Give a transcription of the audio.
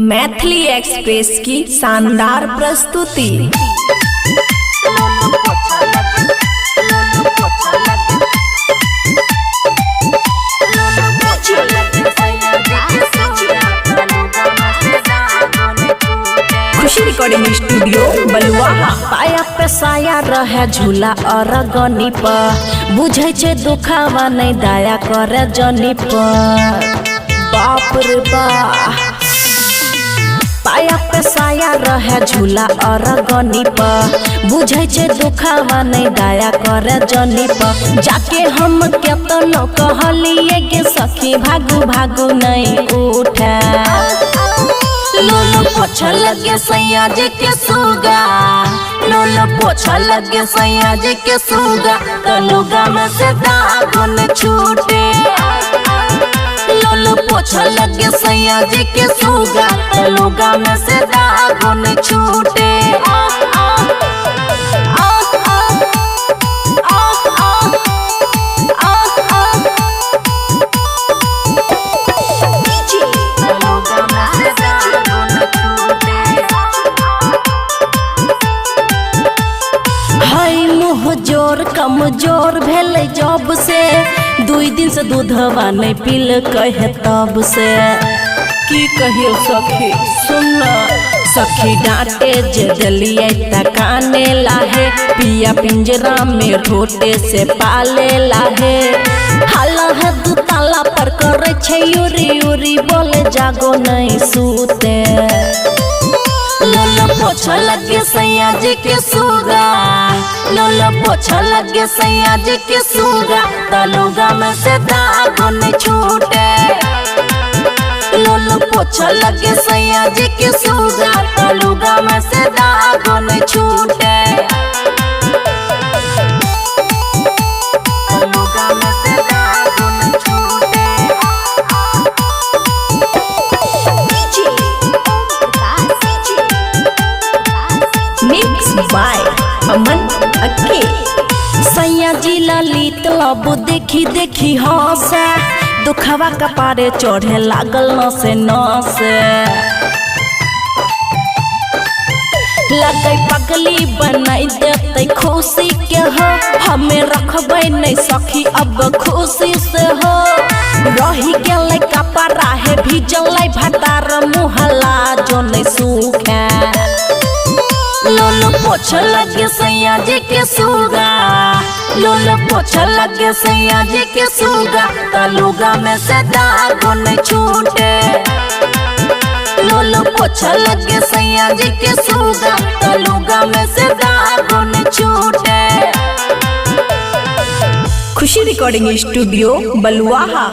Maithili express की शानदार प्रस्तुति। खुशी रिकॉर्डिंग स्टूडियो बलुआहा। पाया पे साया रहे झूला और गनी पर, बुझै छै दुखावा नहीं दया करे जनी पर। बाप रे बा, पाया पे साया रहे झूला और गनी पर, बुझै छै दुखावा नहीं दया करे जनी पर। जाके हम केतनो कहलिए के सखी भागू भागू नहीं उठे। लोलो पोछ लगे सैया जी के सुगा, लोलो पोछ लगे सैया जी के सुगा, तलुगा में से दागुन छूटे। लोलो पोछ लगे सैया जी के सुगा, तलुगा में से दागुन छूटे। आ आ आ आ आ आ आ। हाय मुँह जोर कमजोर भेलै जब से, दुई दिन से दूधवा नहीं पील कहे तब से। की कहियो सखी सुन, सखी डांटे जे दलिए तकाने लाहे, पिया पिंजरा में रोटे से पाले लाहे। हाला है दू ताला पर करे छै उरी उरी, बोले जागो नहीं सूते। लोलो पोछ लगे सैया जी के सुगा, लोलो पोछ लगे सैया जी के सुगा, तलुगा में से दागुन छूटे। लोलो पोछ लगे सैया जी के सुगा, तलुगा में से दागुन छूटे। तलुगा में से दागुन छूटे। मिक्स बाय अमन अक्के। सैया जी ललित लब देखी देखी हंसे, दुखवा कपारे चढ़े लागल नसे नसे। लगै पगली बनाई देते खुशी के हो, हमें रखबै नहीं सखी अब खुशी से हो। रही गेलै कपड़ा हे भीजलै भतार मुहला जो नहीं सूखे। लोलो पोछ लगे सैया जी के सुगा, लोलो पोछ लगे सैया जी के सुगा, तलुगा में से दागुन छूटे। लोलो पोछ लगे सैया जी के सुगा, तलुगा में से दागुन छूटे। खुशी रिकॉर्डिंग स्टूडियो बलुआहा।